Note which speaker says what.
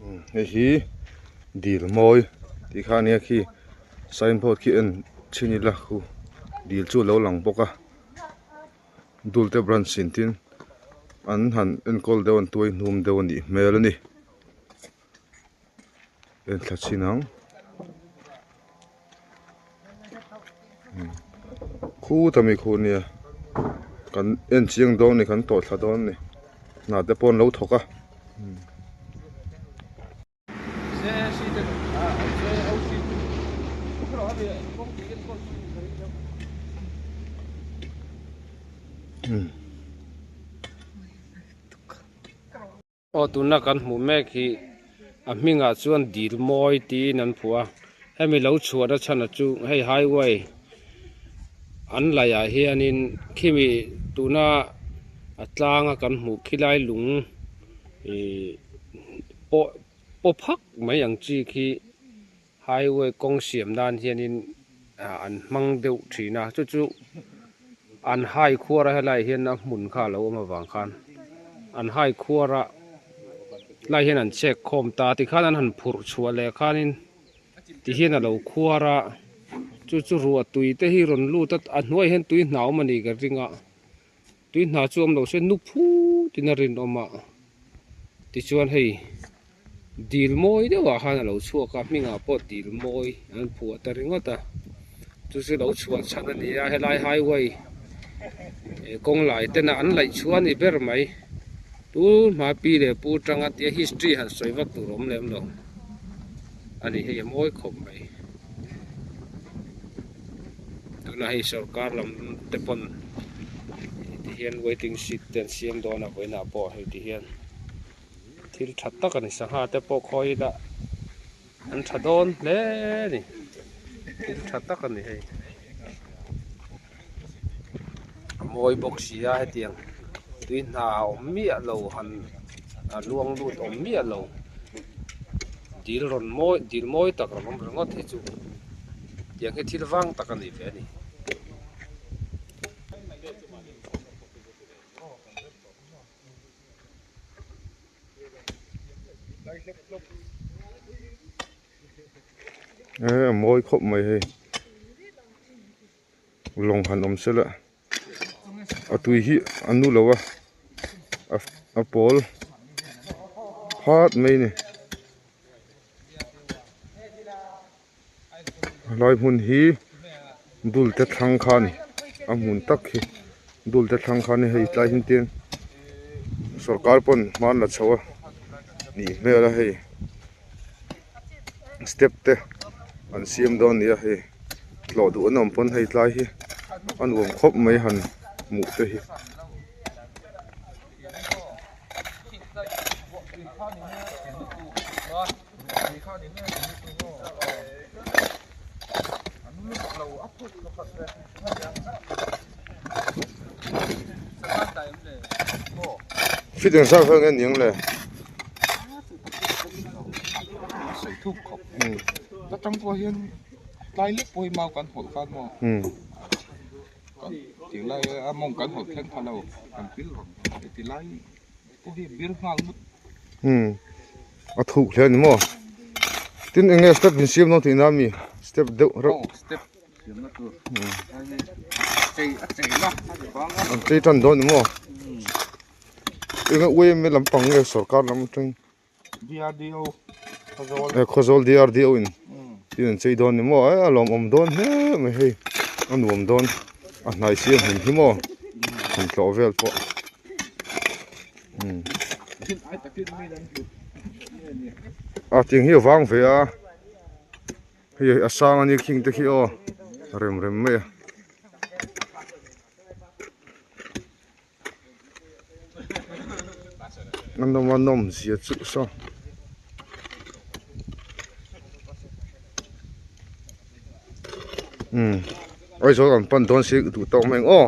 Speaker 1: Hei hi dil mawi tih kha ania khi sign board khi en chhin ila khu dil chu alo lang bawk a Dulte branch in tin an han enkawl deuh an tuai hnum deuh a nih hmel a ni en thla chhin ang Khuta mi khu nia kan en chiang dawn a ni kan tawh thla dawn a ni hna te pawh an lo thawk a.
Speaker 2: Aw tuna kan hmuh mek hi a hmingah chuan dil mawi tiin an phuah a hemi lo chhuahna chhan chu hei highway an laih ah hianin khimi tuna a tlanga kan hmuh khilai lung ihh pawh paw phak mai ang chi khi Highway kawng siam nan hianin an hmang deuh thin a, chu chu an hai khuar a helai hian a hmun kha a lo awm avang khan an hai khuar a lai hian an chek khawm ta tikhan an han phurh chhuah leh khanin tihian a lo khuar a chu chu ruah tui te hi rawn lut a a hnuaiah hian tui hna awm a ni ka ring a tui hna chu awm lo se nu phut in a rinawm a tichuan hei. Dil mawi deuhah khan a lo chhuak a, hmingah pawh dil mawi an phuah ta ringawt a, chu chu lo chhuah chhan a ni a, helai highway kawng lai tena an laih chhuah a ni ber mai, tun hma pi leh pu tanga tia history han sawi vak tur awm lem lo a ni, hei a mawi khawp mai, tunah hei sorkar lam te pawn tihian waiting shed te an siam dawn a vawiinah pawh hei tihian. Thil tha tak a ni sangha te pawh khawi ila an tha dawn hle a ni thil tha tak a ni hei a mawi bawk si a hetiang tui hna a awm miah lo han a luang lut awm miah lo dil rawn mawi dil mawi tak rawn awm ringawt hi chu tiang hi thil vang tak a ni ve a ni.
Speaker 1: A mawi khawp mai hei lawng han awm se la a tui hi a nu lo a a pawl phat mai a ni Helai hmun hi dul te thlang kha a ni a hmun tak hi dul te thlang kha a ni hei tlai hian tin sorkar pawn hma an la chho a nih hmel a hei step te an siam dawn a ni a hei tlawh duh an awm pawn hei tlai hi a nuam khawp mai han hmuh te hi. Fit eng zat vel nge niang le A thuk hle a ni maw tin eng nge step in siam dawn tih na ami step deuh reuh an chei tan dawn ni maw eng nge uaim lampang nge sorkar lam atang Khawzawl DRDO in tin an chei dawn ni maw a lawmawm dawn hle mai hei a nuam dawn a hnai siam hmun hi maw han tlawh vel pawh a tiang hi a vang ve a hei a sang a nia khing te khi aw rem rem mai a. A nawm a nawm zia chuh saw umm Aizawl an pan dawn si duh tawk mai ang aw.